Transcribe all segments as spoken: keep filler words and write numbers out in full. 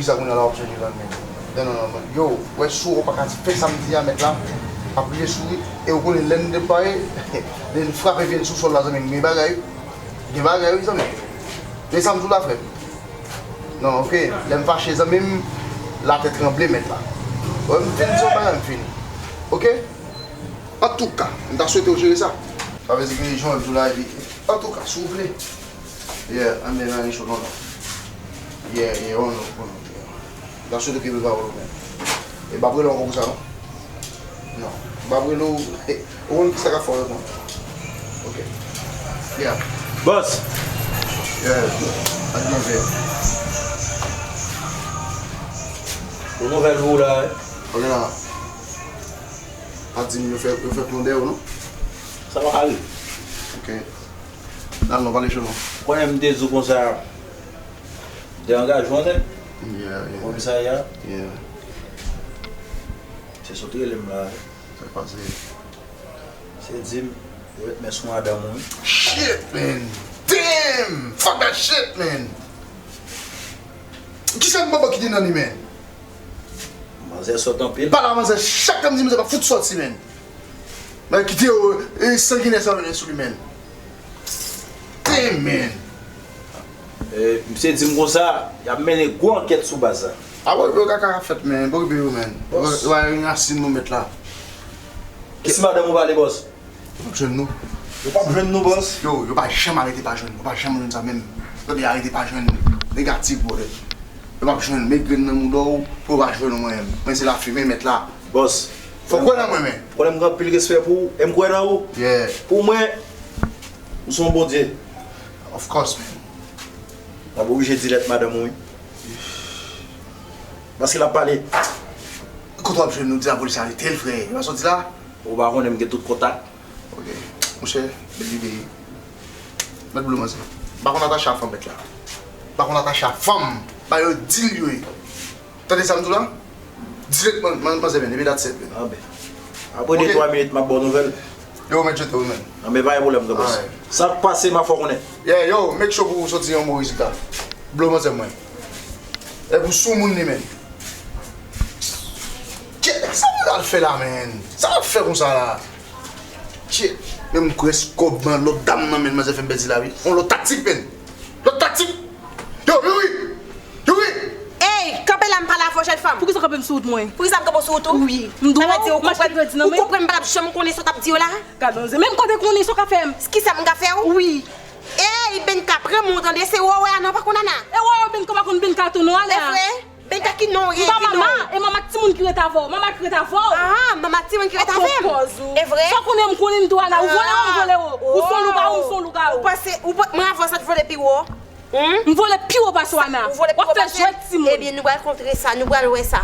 Sa kounye a la w ap chèche la, men. Non, non, non, non. Yo, wè, si w pa ka fè sa m di a, mèt la ap rive sou ou, e w konnen lè n deplwaye, lè n frape pye n sou sòl la, zanmi m, gen bagay, gen bagay, wi, zanmi m. Men sa m di w la, frè m. Non, oke, lè m fache, zanmi m, latè tranble, mèt la. Wè, m fin di w bagay, m fini. Oke? Antouka, m ta swete w jere sa. Sa vle di ke jan w di w la, epi, antouka, si w vle. Yeah, anben, nan cho non, non. Yeah, yeah, oh no, oh no, yeah. M ta swete w kenbe pawòl ou, men. E m p ap rele w ankò pou sa, non. Non, m p ap rele w, ou konn ki sa k ap fè w, non. Oke. Yeah. Bòs! Yeah, ak manje. Bon nouvèl pou ou la, wi. Oke, la. Pa di m yo fè, yo fè plon dèyè w, non? Sa pa ka rive. Oke. Nan, non, pale cho non. Konnen m te di w konsa, de angajman nèt. Yeah, yeah. Komisarya. Yeah. Se sot rele m la. Sa k pase? Se di m, yo met men sou madanm ou, wi. Shit, man! Damn! Fuck that shit, man! Kisa m bòbò ki te nan li, man? Manzè sòt anpil. Pale a manzè, chak tan m di manzè pa fout sòti, man. Mwen kite yo, e, sanginè sa mennen sou li, man. Damn, man. E, misye di m konsa, y ap mennen gwo ankèt sou baz la. A bon, yo kaka ap fèt, man. Bon, yo, man. Bòs. Yo, yo, yo, rasin nou mèt la. E si madanm ou pale, bòs? Yo p ap jwenn nou. Yo p ap jwenn nou, bòs. Yo, yo pa janm arete pa jwenn. Yo pa janm jwenn sa menm. Yo dwe arete pa jwenn. Negatif, brother. Yo p ap jwenn. Met grenn nan mouda w pou yo pa jwenn ou, mwen menm. Mwen se lafimen mèt la. Bòs. Fò w kwè nan mwen, men. Konnen m gen anpil respè pou ou. E m kwè nan ou. Yeah. Pou mwen, ou se yon Bondye. Of course, man. M ap oblije di lèt madanm ou, wi. Paske l ap pale. Kote w ap jwenn nou di lapolis arete l, frè? Yo pa sòti la? Ou pa konnen m gen tout kontak. Ok. Monchè, baby, baby. Mèt blo manzè. M pa konn atache a fanm mèt la. M pa konn atache a fanm. Ba yo di l yo ye. Tande sa m di w la? Dirèkteman, man, manzè, men, epi dat sèt, men. Anben. Apre de twa minit, m ap ba w nouvèl. Yo, mèt jete w, men. Anben, pa gen pwoblèm, gran bòs. Sa k pase, m a fè w konnen. Yeah, yo, make sure pou w soti yon bon rezilta. Blo manzè mwen. E pou sou moun li, men. Kè, sa moun al fè la, men? Sa l ap fè konsa la? Shit. Men m kwè se kòb nan lòt dam nan men manzè fè m pèdi la, wi. On lòt taktik, men. Lòt taktik. Yo, Youri! Youri! Ey, kanpe la, m pale avè w, jèn fanm. Poukisa w kanpe m sou wout mwen? Poukisa m kanpe w sou wout ou? Wi. M dwe w, m achte kredi nan men. Ou konprann m pa t ap janm konnen sa w t ap di yo la? Gad manzè, menm kote konnen sa w ka fè m. Kisa m ka fè w? Wi. Ey, Benka, pran men w tande, se wè w wè a non, pa konn Ana. E wè w Benka, pa konn Benka tou non, ale a. E vre? Benka ki non w ye, ki non w? M pa mama, e mama ak timoun ki ret avè w. Mama ki ret avè w. Ah, mama ak timoun ki ret avè m. E vre? Sa w konnen m konnen m tou Ana, ou vole w, m vole w. Ou se yon lougawou, m se yon lougawou. Ou panse, ou pa, mwen avè w sa t vole pi wo. Hmm? M vole pi wo pase w Ana. Ou vole pi wo pase m? W ap fè jwèt timoun. Ebyen, nou pral kontre sa, nou pral wè sa.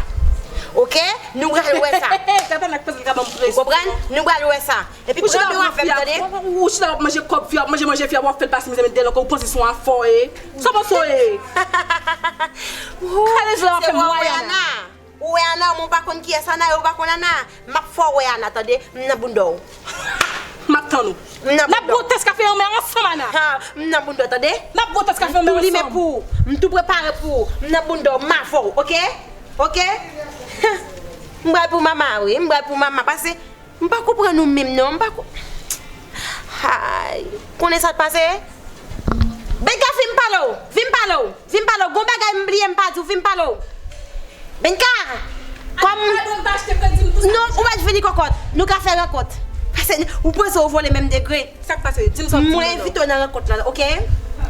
Oke? Nou pral wè sa. Gad Ana k panse l ka ban m presyon. Ou konprann? Nou pral wè sa. Epi pran men w avè m, tande? Ou chita w ap manje kòb fi a, w ap manje manje fi a, w ap fè l pase mizè, met dèyè l ankò, ou panse se yon afè w ye? Sa w panse w ye? Gade jan w ap fè m wè Ana. Ou wè Ana, men w pa konn kiyès Ana ye, ou pa konn Ana. M ap fè w wè Ana, tande? M nan bounda w. M ap tann ou. M nan bounda w. N ap bwè tès kafe anmè ansanm, Ana. Ha, m nan bounda w, tande? N ap bwè tès kafe anmè ansanm. M tou limen pou ou. M tou prepare pou ou. M nan bounda w, m avè w, oke? Oke? M pral pou mama, wi. M pral pou mama, pase M pa konprann ou menm non, m pa ko-, hay, konnen sa k pase? Benka, vin m pale w, vin m pale w, vin m pale w, gon bagay m bliye m pa di w, vin m pale w. Benka, kòm, non, ou mèt vini kòkòt, nou ka fè rankont. Pase, ou panse ou vole menm degre. Sa k pase? Di m sa w di m nan. Mwen envite w nan rankont la, oke?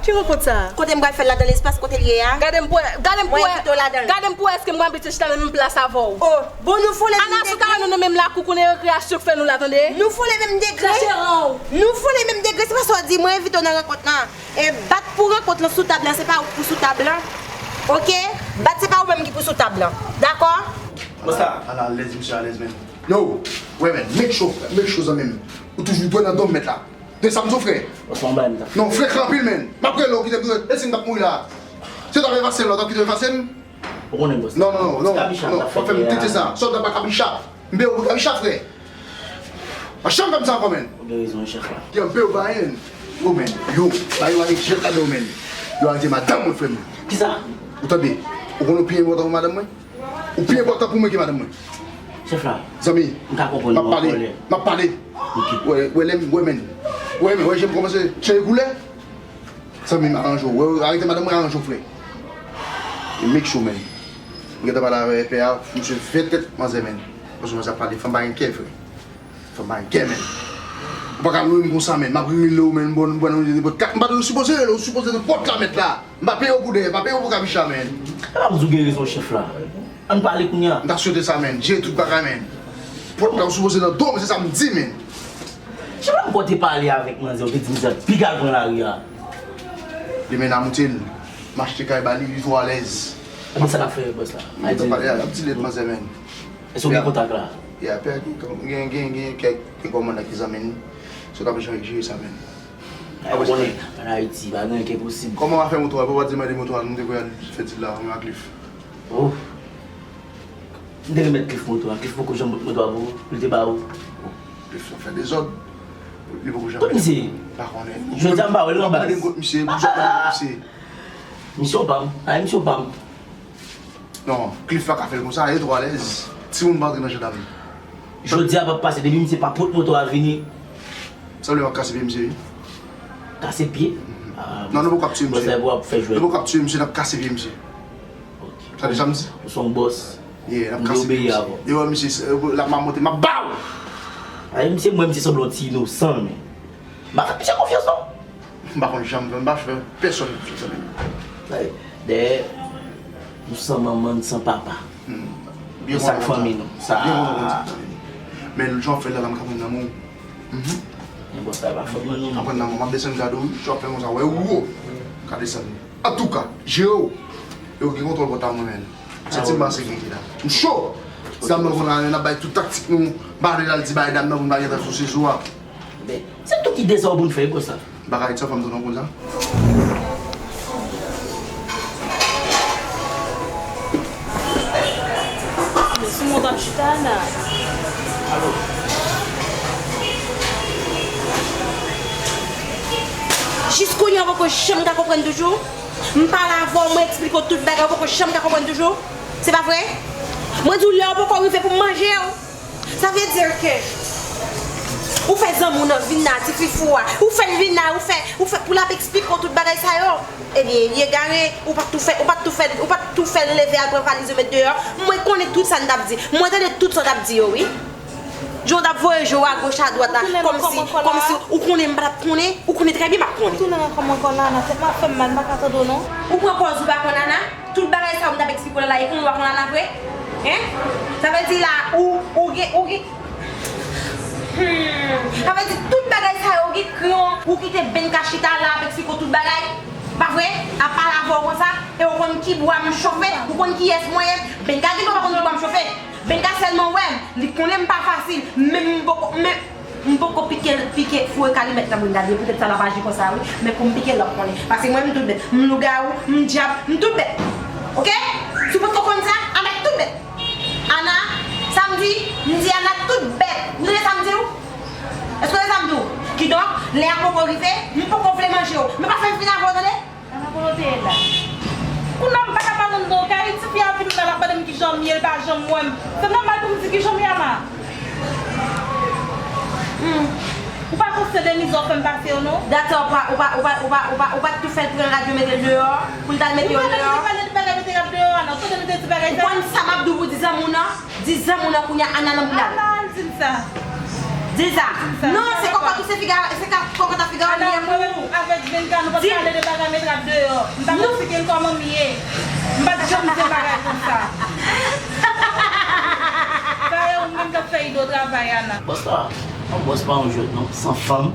Ki rankont sa a? Kote m pral fè l la, nan lespas kote l ye a. Gade m pou wè, gade m pou wè, gade m pou wè èske m pral mete chita nan menm plas avè w. Oh, bon, nou vole menm degre. Ana sou talè nou nan menm lakou, konnen rekreyasyon k fè nou la, tande? Nou vole menm degre. Chache ran w. Nou vole menm degre, se pa sa w di, mwen envite w nan rankont lan. E bat pou rankont lan sou tab la, se pa ou k pou sou tab lan. Oke? Bat, se pa ou menm ki pou sou tab lan. Dakò? Konsa. Ala, alèz, misye alèz, men. Yo, wè, men, make sure, make sure, zanmi m. Ou toujou dwe nan do m, mèt la. De sa m di w, frè. Bòs, mwen bay m ta. Non, frekan anpil, men. M ap rele w, kite m tou, e si m t ap mouri la. Si w t ap efase m la, w t ap kite m efase m? Ou konnen, bòs. Non, non, non, non, non. W ap fè m tete sa. Sòlda pa kabicha. M peye w pou kabicha, frè. Pa janm fè m sa ankò, men. Ou gen rezon, chèf la. Gen m peye w pa anyen. Yo, men. Yo, ba yo ale jèt ladan w, men. Yo arete madanm mwen, frè m. Kisa? Ou tande? Ou konn ou pi enpòtan pou madanm mwen? Ou pi enpòtan pou mwen ke madanm mwen? Chèf la, zanmi, m ka konprann ou an kòlè. M ap pale. Ok. Wè, wè, lè m, wè, men. Wè, men, wè, je m kòmanse chanje koulè. Zanmi, m aranje w. Wè, arete madanm mwen, aranje w, frè. E make sure, men. M gentan pale avè pè a, misye vè tèt manzè, men. Paske manzè ap pale, fanm pa gen kè, frè. Fanm pa gen kè, men. Ou pa ka lwe m konsa, men. M ap rele w, men. Bon, bon, bon, bon, kat, m pa t sipoze rele w, ou sipoze nan pòt la, mèt la. M pa peye w pou dèyè, m pa peye w pou kabicha, men. E pa m di w gen rezon, chèf la. Ann pale kounye a. M ta swete sa, men. Jere tout bagay, men. Pòt la, ou sipoze nan do m, se sa m di, men. Chèf la, m kwè w te pale avèk manzè, ou te di manzè pi ka pran lari a. Demen n a moute l. M achte kay ba li, li twò alèz. Ebyen, sa n ap fè, bòs la? M ta pale a, ap di lèt manzè, men. Èske w gen kontak la? Ya, pè gen, gen, gen, gen kèk, gen kòmandan ki zanmi n. So, n ap jere sa, men. Ay, ou konnen, ann Ayiti, pa gen anyen ki enposib. Kòman w a fè moto a? Pou w pa t di mande moto a, nou te konn al fè dil la, mwen ak Cliff. Oh. M te remèt Cliff moto a. Cliff poko janm pot moto a pou ou, pou l te ba ou. Cliff fè dezòd. Li poko janm. Kot misye ye? Pa konnen. Jodi a m pa wè l nan baz. Mande m kot misye, pou sa mande m kot misye. Misyon pa m. Ay, misyon pa m. Non, Cliff pa ka fè l konsa, e twò alèz. Timoun pa antre nan jandam. Jodi a p ap pase, depi misye pa pot moto a vini. Sanble m ap kase pye misye, wi. Kase pye? Ah, non, nou poko ap tiye misye. Bòs la pou ap fè jwèt. Nou poko ap tiye misye, n ap kase pye misye. Ok. Sa de sa m di? Ou se yon bòs. Yeah, n ap kase pye misye. Yo, misye, se, la m ap monte, m ap ba w! Ay, misye, mwen, misye sanble yon ti inosan, men. M pa fè misye konfyans, non. M pa konn jan m fè, m pa fè pèsonn konfyans, zanmi m. Dayè, nou san manman, n san papa. Hmm. Byen kontan konn sa. Byen kontan konn sa, zanmi m. Men jan w ap fè l la, la m ka pran nan men w. Mhm. Men bòs la pa fè mwen non. Aprann nan mwen, m ap desann gade w, jan w ap fè konsa, wè ou wo, ka desann. Antouka, jere w. Yo gen kontwòl pòt la mwen menm. Santi m pa an sekirite la. M cho. Zam nan konn la, n ap bay tout taktik nou. M pa vle l al di bay dam nan pou n pa gentan sou sezi w a. Men, se tout ide sa w pou n fè, bòs la. Bagay sa, fanm tonton konn sa. Sou mwen w t ap chita la. Jis kounye a, w poko janm ka konprann toujou? M pale avè w, mwen eksplike w tout bagay, w poko janm ka konprann toujou? Se pa vre? Mwen di w lè w poko rive pou m manje w. Sa vle di ke ou fè zanmi w nan vin la, ti fifou a. Ou fè l vin la, ou fè, ou fè, pou l ap eksplike w tout bagay sa yo. Ebyen, li egare, ou pa t tou fè, ou pa t tou fè, ou pa t tou fè l leve al pran valiz yo met deyò. Mwen konnen tout sa n t ap di. Mwen tande tout sa w t ap di yo, wi. Jan w t ap voye je w agoch adwat la, kòmsi, kòmsi ou konnen m pa t ap konnen, ou konnen trè byen m ap konnen. Ou tounen nan kò m ankò la, Ana, tèt mwen ap fè m mal, m pa ka tande w non. Ou pran pòz ou pa konn Ana? Tout bagay sa yo m t ap eksplike w la, la, e konnen w pa konn Ana vre? Hein? Sa vle di la, ou, ou gen, ou gen, hmm. Sa vle di tout bagay sa yo, ou gen kran, ou kite Benka chita la ap eksplike w tout bagay? Pa vre? Ap pale avè w konsa, e ou konn ki bwa m chofe, ou konn kiyès mwen ye? Benka gen dwa pa konn ki bwa m chofe. Benka sèlman wè m, li konnen m pa fasil, men m poko, men m poko pike, pike foure kalimèt nan moun la, se poutèt sa l ap aji konsa wi, men pou m pike l, l ap konnen. Paske mwen, m tout bèt, m lougawou, m dyab, m tout bèt. Oke? Si w potko konn sa, Ana tout bèt. Ana, sa m di, m di Ana tout bèt. Ou tande sa m di w? Èske w tande sa m di w? Kidonk, lè a poko rive, m poko vle manje w. Men pa fè m fini avè w, tande? Ana, kote w te ye la? Kounye a m pa ka pale anndan w kay, tifi a vin la, l ap mande m kijan m ye, l pa janm wè m. Se nòmal pou m di kijan m ye, Ana? Hmm. Ou pa konn se de mizè w fè m pase yo, non? Datò, ou pa, ou pa, ou pa, ou pa, ou pa, ou pa t tou fè l pran rad yo mete l deyò, pou l t al mete yo deyò? Ou pa mèt vin pale de bagay mete rad deyò, Ana. Ou tande nou te di bagay sa? Ou konn sa m ap di w pou di zanmi w nan? Di zanmi w nan kounye a, Ana nan boudal. Ana, al di l sa. Di l sa. Di l sa. Non, se kòkòt ou, se figa, se ka, kòkòt a figa w li ye pou ou. Ana, mwen menm avèk Benka, nou pa t pale de bagay met rad deyò. M pa t eksplike l kòman m ye. M pa t janm di l bagay konsa. Sa e ou menm k ap fè ide w travay, Ana. Bòs la, yon bòs pa yon jwèt non, san fanm.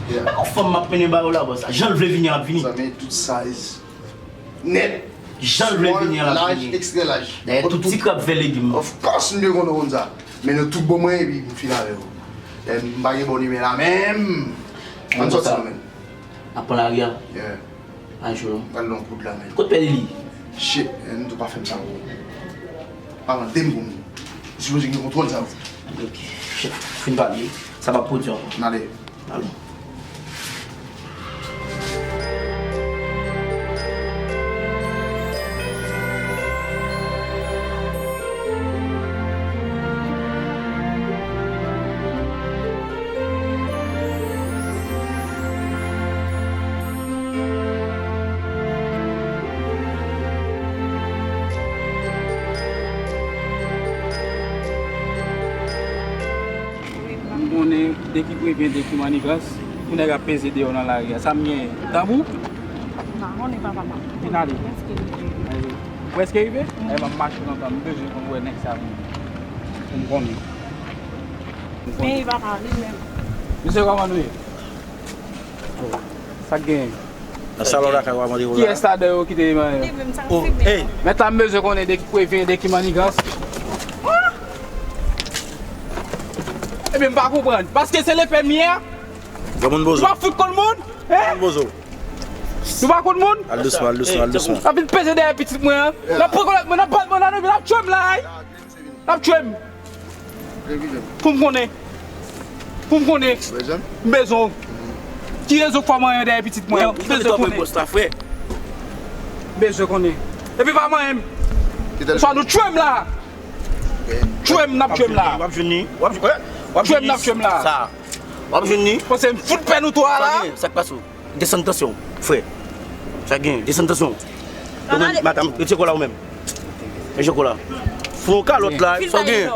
Yeah. Men yon fanm m ap mennen ba ou la, bòs la. Jan l vle vini an, l ap vini. Zanmi, tout size. Nèt. Jan l vle vini an, l ap vini. Laj, ekstrè laj. Dayè, tout ti krab fè legim. Of course, m te konnen w konn sa. Men nou tout bon mwen, epi m fin avè w. Lè m pa gen bon imè la menm. Ann sòti non, men. N ap pran lari a? Yeah. Ann cho non. Pral nan koud la, men. Kot pè Lili? Shit, men, m tou pa fè m sa, bro. Pa mande m pou m. Ou sipoze gen kontwòl sa, bro. Ok. Chèf, fin pale. Sa p ap pwodui ankò. N ale. Alon. De ki prevyen, de ki manigans, pou nèg ap peze deyò nan lari a. Sa m gen? Tanbou? M pa konnen, papa, m ap vin ale. Prèske rive. Prèske rive? Ebyen, m ap mache nan tan, m bezwen konn wè nèg sa menm. Pou m konnen. Pou m konnen. Men papa, li menm. Mesye, kòman nou ye? Sa k genyen? Nan salon lakay w a mande w la. Kiyès ladan yo ki te manyen? Li menm sa. Oh, hey. Mèt la, m bezwen konnen de ki prevyen, de ki manigans. Ebyen, m pa konprann. Paske se lepè m ye a? Granmoun bozo. Nou pa fout konn moun? Hein? Granmoun bozo. Nou pa konn moun? Al dousman, al dousman, al dousman. N ap vin peze dèyè pitit mwen an. N ap pran kòlèt mwen, n ap bat mwen la, n ap tchwe m la, ay. N ap tchwe m. Pou m konnen. Pou m konnen. M bezwen w. Ki rezon k fè w manyen dèyè pitit mwen an? M bezwen konnen. Bòs la, frè. M bezwen konnen. Epi pa manyen m. Oswa nou tchwe m la. Tchwe m, n ap tchwe m la. W ap jwenn li. W ap jwenn, w ap jwenn li. Tchwe m, n ap tchwe m la. Sa. W ap jwenn li. Panse m fout pè nou twa la. Sa k pase w? Desann tansyon w, frè. Sa gen, desann tansyon w. Ou menm, madanm, retire kò la ou menm. Retire kò la. Fè yon kalòt la, sa w gen?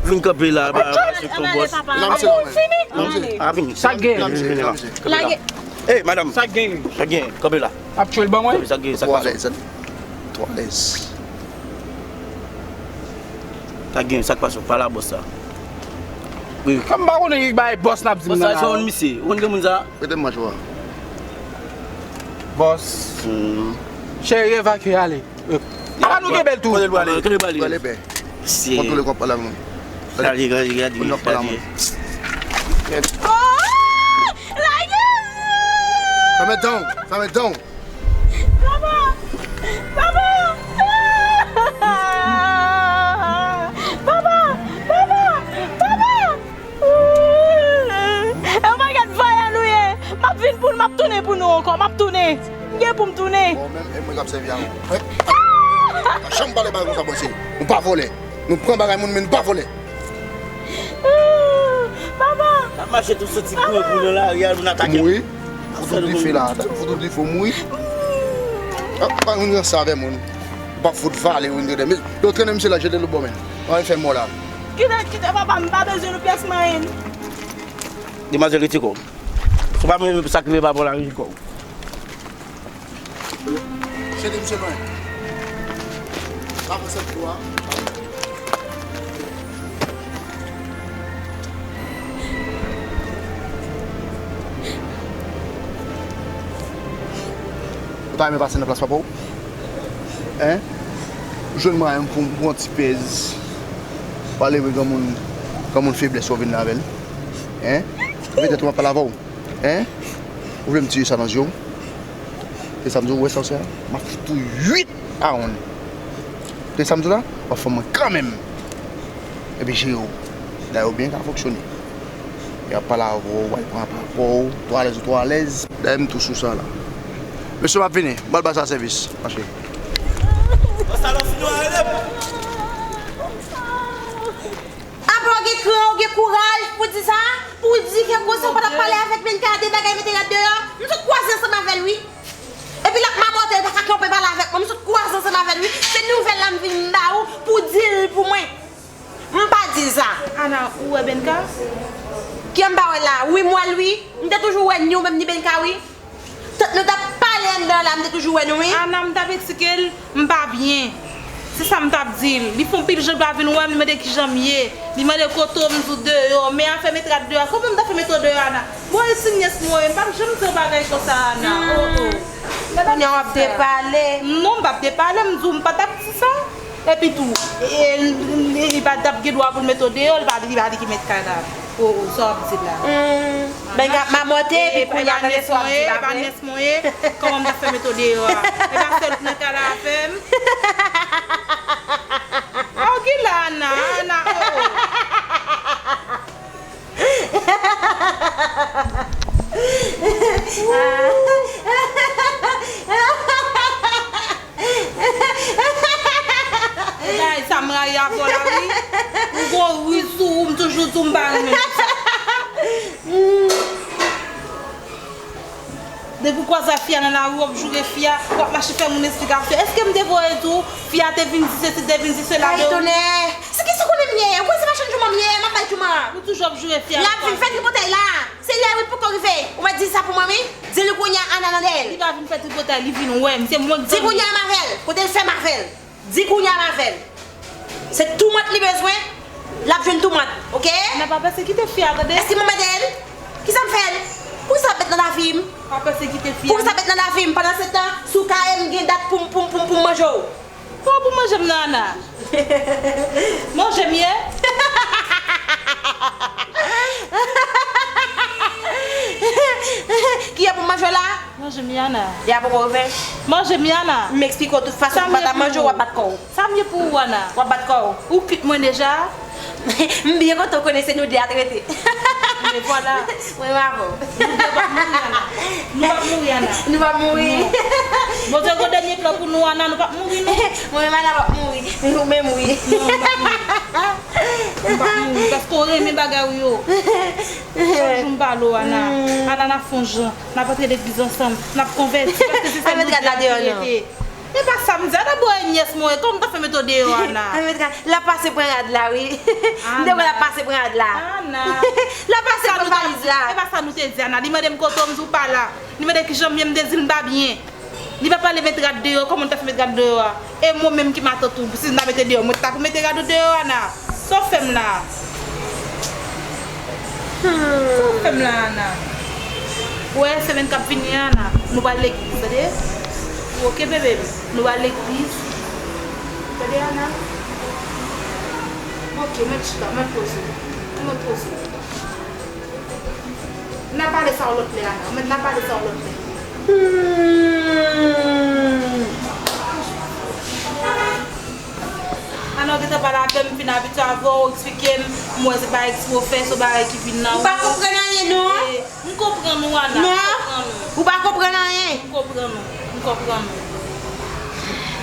Vin kanpe la, ba, mache pran bòs. Lansé, lansé. A, vini. Sa gen? Lansé, lansé. Kanpe la. Ey, madanm. Sa gen? Sa gen? Kanpe la. Ap tchwe l ban mwen? Sa gen, sa gen. Twò alèz. Twò alèz. Sa gen, sa k pase? Pale a bòs la. Wi. Kòm m pa konnen ki bagay bòs n ap di m nan la. Bòs sa, se yon misye. Ou konn gen moun sa? Mete m manch ou a. Bòs. Hmm. Cheri, evakye, ale. Apa nou gen bèl tou? Kote l prale? Kote l prale? Prale bè. Kontwole kòb pale a moun. Gade, gade, gade, gade. Oh! Lage m! Fèmen dan w, fèmen dan w. Papa! Papa! Papa! Papa! Papa! E yon pakèt vòlè nou ye. M ap vin pou nou, m ap tounen pou nou ankò, m ap tounen. M gen pou m tounen. Bon, menm e mwen k ap sèvi a ou. Mwen pa janm pale bagay konsa, bòs. Nou pa vòlè. Nou pran bagay moun, men nou pa vòlè. Papa! N ap mache tou soti grangou nan lari a, nou atake. Mouri. Fout ou dife la, fout ou dife, mouri. Ah, pa vin ranse avè moun. Ou pa fout vale, ou vin trete. Men, yo trennen misye la, jete l bò, men. Ann fè mò la. Kite, kite, papa, m pa bezwen nou pyès mwayen. Demwazèl, retire kò w. Si w pa vle sa k rive papa w la, retire kò w. Jete misye lwen. Pa pran sèl kou a. Ou ta renmen pase nan plas papa w? Hein? Ou jwenn mwayen pou, pou yon ti pèz. Ou aleve granmoun, granmoun feblès ou vin la avè l. Hein? Petèt ou m ap pale avè w. Hein? Ou vle m tire sa nan zye w? Se sa m di w, ou wè sa w se a? M ap fout ou uit a wonn. Se sa m di w la? W ap fè mwen kanmenm. Epi jere w. Dayè w byen ka fonksyone. Y ap pale avè w, w al pran papa w, twò alèz ou twò alèz. Dayè m tou sou sa la. Mesye, m ap vini. M al ba sa sèvis. Mache. Apa w gen kran, w gen kouraj pou di sa? Pou di ke konsa w pa t ap pale avèk Benka de bagay mete rad deyò? M sot kwaze ansanm avè l, wi. Epi l ap mamòte, l pa ka kanpe pale avèk mwen. M sot kwaze ansanm avè l, wi. Se nouvèl la m vin ba ou pou di l pou mwen. M pa di l sa. Ana, ou wè Benka? Kiyè m pa wè la? Wi, m wè l, wi. M te toujou wè ni ou menm ni Benka, wi. Tant nou t ap pale anndan la, m te toujou wè nou, wi. Ana, m t ap eksplike l, m pa byen. Se sa m t ap di l. Li fè yon pil jou l pa vin wè m, li mande kijan m ye. Li mande kote w, m di w deyò. Men afè met rad deyò a, kòman m ta fè mete w deyò, Ana? Bon, e ti nyès mwen, m p ap janm di yon bagay konsa, Ana. Oh, oh. Kounye a w ap depale. Non, m p ap depale, m di w m pa t ap di sa. Epi tou, e, e, li pa t ap gen dwa pou l mete w deyò, li pa, li pa li ki mèt kay la. Oh, oh, sa w ap di la. Hmm. Benka ap mamòte, epi kounye a tande sa w ap di, pa vre? Mwen ye, kòman m ta fè mete w deyò a? E pa sèl ou k nan kay la avè m? Oh, ki la, Ana, Ana, oh, oh. Bagay sa m rayi avè w la, wi. M gwo ri sou ou, m toujou di w m pa renmen sa. Depi w kwaze a fi a nan lari, w ap joure fi a, w ap mache fè moun esplikasyon. Èske m te voye di w fi a te vin di sesi, te vin di sela de ou? Ay, tonnè! Se kisa konnen m ye? Ou kwè se machann jouman m ye? M ap bay Ou toujou ap joure fi a. L ap vin fè tripotay la. Se lè wi poko rive. Ou mèt di sa pou mwen wi. Di li kounye a Ana nan dèyè l. Li pa vin fè tripotay, li vin wè m. Se mwen ki... Di kounye a m avè l. Kote l fè m avè l. Di kounye a m avè l. Se toumant li bezwen. L ap jwenn toumant, oke? Ana, pa pèsekite fi a, tande? Èske m anmède l? Kisa m fè l? Poukisa l ap met nan lavi m? Pa pèsekite fi a. Poukisa l ap met nan lavi m? Pandan se tan, si w kare m, gen dat pou m, pou m, pou m, pou m manje w. Ou pou manje m nan, Ana? Manje m ye? Kiyè pou m manje w la? Manje m ye, Ana. Li a poko rive. Manje m ye, Ana. M eksplike w tout fason, m pa ta manje w, w ap bat kò w. Sa m ye pou ou, Ana? W ap bat kò w. Ou kit mwen deja? M byen kontan w konnen se nou de a t rete. Men vwala. Mwen m avè w. Nou de p ap mouri, Ana. Nou p ap mouri, Ana. Nou p ap mouri. Non. Bondye gen dènye plan pou nou, Ana, nou p ap mouri, non. Mwen menm Ana p ap mouri. Men ou menm wi. Non, nou p ap mouri. Nou p ap mouri. Paske w renmen bagay ou yo. Chak jou m pale w, Ana. Ana, n ap fè yon jan. N ap antre legliz ansanm. N ap konvèti. Paske se sèl Bondye a ki rete. E pa sa m di, Ana bò e nyès mwen, kòman m ta fè mete w deyò, Ana? L ap pase pran rad la, wi. M te wè l ap pase pran rad la. Ana. L ap pase pran valiz la. E pa sa nou te di, Ana. Li mande m kote w, m di w pa la. Li mande kijan m ye, m te di l m pa byen. Li pa pale met rad deyò, kòman m ta fè met rad deyò a? E mwen menm ki matant ou, si m ta mete deyò, mwen ta pou mete rad ou deyò, Ana. Sa w fè m la? Sa w fè m la, Ana? Ou wè, semèn k ap vini an, Ana, nou pral legliz, tande? Oke, bebe m, nou pral legliz. Tande, Ana? Oke, mèt chita, mèt poze. Mèt poze. N a pale sa yon lòt lè, Ana. Mèt n a pale sa yon lòt lè. Hmm. Ana, w gentan pale avè m, m fin abitye avè w, eksplike m, m wè se pa eksprè w fè, se yon bagay ki vin nan ou. M pa konprann anyen, non. E, m konprann ou, Ana, m konprann ou. Non. Ou pa konprann anyen. M konprann ou, m konprann ou.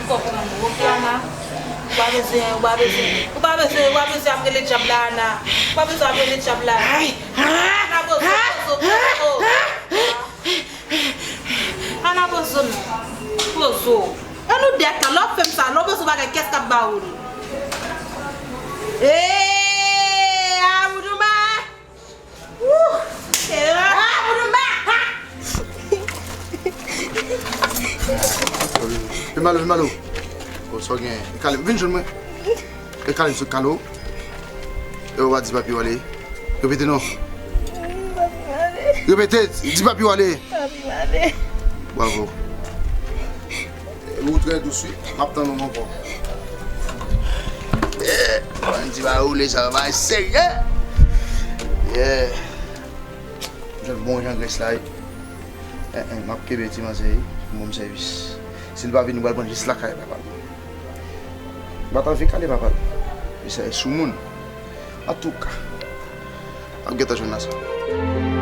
M konprann ou, oke, Ana? Ou pa bezwen, ou pa bezwen, ou pa bezwen, ou pa bezwen ap rele dyab la, Ana. Ou pa bezwen ap rele dyab la. Ay, ah, Ana, poze, ah, poze, poze. Ah, ah. Ana, poze w non. Poze w. E nou dèt la, lè w ap fè m sa, lè w bezwen bagay, kiyès k ap ba ou l? Ee, Amoudouba! Wouh! Ee, Amoudouba! Ha! E malo, e malo. O, sa w gen? E kale, vin jwenn mwen. E kale m sot kale w. E w pa di papi w ale. Repete non. Papi m ale. Repete, di papi w ale. Papi m ale. Bravo. E ou trè dous wi. M ap tann ou ankò. Eh, mwen di ba ou le sa va serye. Yeah. M jwenn bon jan grès la wi. Eh, eh, m ap kenbe ti manzè wi. Bon sèvis. Si l pa vini, m pral pran jis lakay papa l. M pa t anvi kale papa l. Li se soumoun. Antouka, m ap gentan jwenn la sa.